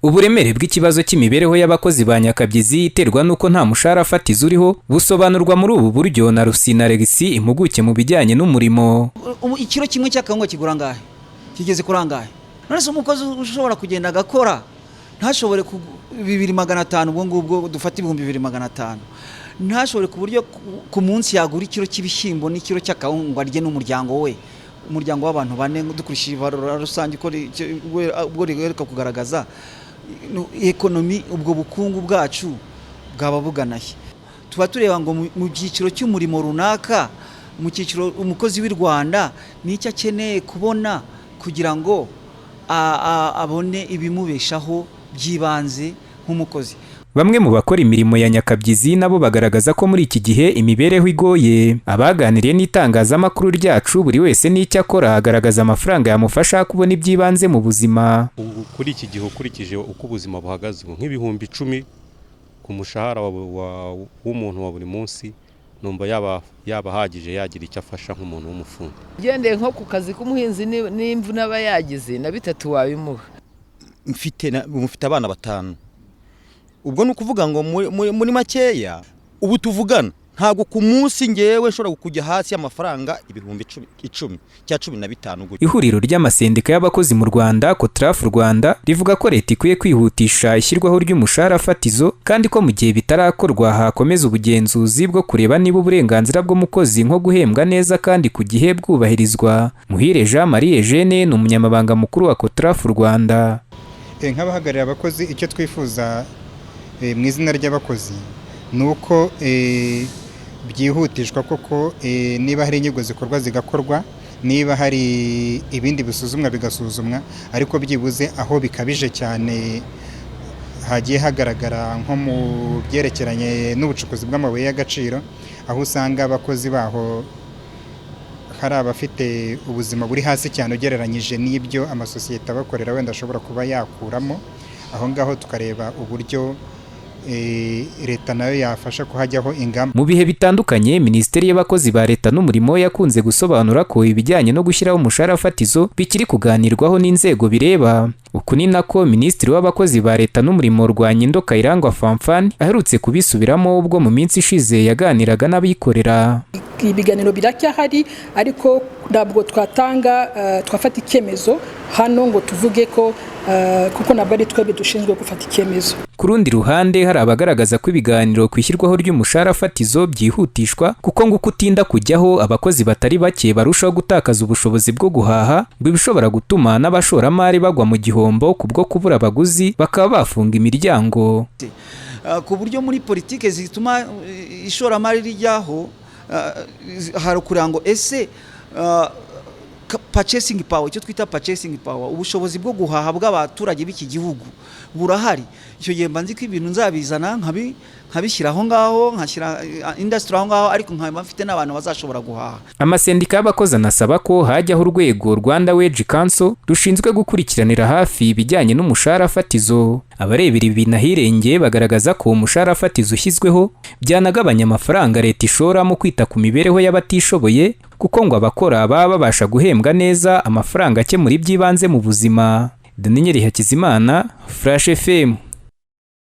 Uburemere bw'ikibazo cy'imibereho y'abakozi ba nyakabyizi iterwa n'uko nta mushahara fatizo uriho busobanurwa muri ubu buryo na Rusina Alexis, impuguke mu bijyanye n'umurimo. Ubu ikiro kimwe cy'akawunga kigura angahe? Kigeze kuri angahe? None se umukozi ushobora kugenda agakora ntashobore ku 2,500, ubwo ngubwo dufate 2,500, ntashobore ku buryo ku munsi yagura ikiro cy'ibishyimbo n'ikiro cy'akawunga arye n'umuryango we, umuryango w'abantu bane, dukurikije ibarura rusange uko ubwo riheruka kugaragaza economy, ubwo bukungu bwacu bwaba buganahe? Tuba tureba ngo mu byiciro cy'umurimo runaka, mu cyiciro umukozi w'i Rwanda n'icyo akeneye kubona kugira ngo abone ibimubeshaho by'ibanze nk'umukozi. Bamwe mu bakora imirimo ya nyakabyizi nabo bagaragaza ko muri iki gihe imibereho igoye. Abaganiriye n'itangazamakuru ryacu, buri wese n'icyo akora agaragaza amafaranga yamufasha kubona iby'ibanze mu buzima. Ubu kuri iki gihe, ukurikije uko ubuzima buhagaze ubu, nk'10,000 ku mushahara w'umuntu wa buri munsi, numva yaba ahagije, yagira icyo afasha nk'umuntu w'umufundi. Ugendeye nko ku kazi k'umuhinzi, n'imvune aba yagize, na bitatu wabimuha. Mfite abana batanu. Ubwo ni ukuvuga ngo muri makeya, ubu tuvugana, ntabwo ku munsi ngewe nshobora kujya hasi y'amafaranga 10,000 cyangwa 15 gutyo. Ihuriro ry'amasendika y'abakozi mu Rwanda, COTRAF Rwanda, rivuga ko leta ikwiye kwihutisha ishyirwaho ry'umushahara fatizo, kandi ko mu gihe bitarakorwa hakomeza ubugenzuzi bwo kureba niba uburenganzira bw'umukozi nko guhembwa neza kandi ku gihe bwubahirizwa. Muhire Jean Marie Eugene ni umunyamabanga mukuru wa COTRAF Rwanda. Nk'abahagarariye abakozi, icyo twifuza mu izina ry'abakozi ni uko byihutishwa koko. Niba hari inyigo zikorwa zigakorwa, niba hari ibindi bisuzumwa bigasuzumwa, ariko byibuze aho bikabije cyane hagiye hagaragara nko mu byerekeranye n'ubucukuzi bw'amabuye y'agaciro, aho usanga abakozi baho hari abafite ubuzima buri hasi cyane ugereranyije n'ibyo amasosiyete abakorera wenda ashobora kuba yakuramo. Aho ngaho tukareba uburyo leta nayo yafasha kuhajyaho ingamba. Mu bihe bitandukanye, Minisiteri y'Abakozi ba Leta n'Umurimo yakunze gusobanura ko ibijyanye no gushyiraho umushahara fatizo bikiri kuganirwaho n'inzego bireba. Uku ni nako Minisitiri w'Abakozi ba Leta n'Umurimo, Rwanyindo Kayirangwa Fanfan, aherutse kubisubiramo ubwo mu minsi ishize yaganiraga n'abikorera. Ibiganiro biracyahari, ariko ntabwo twatanga twafata icyemezo hano ngo tuvuge ko kuko ntabwo ari twebwe dushinzwe gufata icyemezo. Ku rundi ruhande, hari abagaragaza ko ibiganiro ku ishyirwaho ry'umushahara fatizo byihutishwa, kuko ngo uko utinda kujyaho abakozi batari bake barushaho gutakaza ubushobozi bwo guhaha, ngo ibishobora gutuma n'abashoramari bagwa mu gihombo kubwo kubura abaguzi, bakaba bafunga imiryango. Ku buryo muri politike zituma ishoramari rijyaho, hari ukugira ngo ese purchasing power, icyo twita purchasing power, ubushobozi bwo guhaha bw'abaturage b'iki gihugu burahari? Icyo gihe mba nzi ko ibintu nzabizana nkabishyira aho ngaho, nkashyira industry aho ngaho, ariko nkaba mfite n'abantu bazashobora guhaha. Amasendika y'abakozi anasaba ko hajyaho urwego Rwanda Wage Council rushinzwe gukurikiranira hafi ibijyanye n'umushahara fatizo. Abarebera ibintu ahirengeye bagaragaza ko umushahara fatizo ushyizweho byanagabanya amafaranga leta ishora mu kwita ku mibereho y'abatishoboye, kuko ngo abakora baba babasha guhembwa neza amafaranga akemura iby'ibanze mu buzima. Daniel Hakizimana, Flash FM.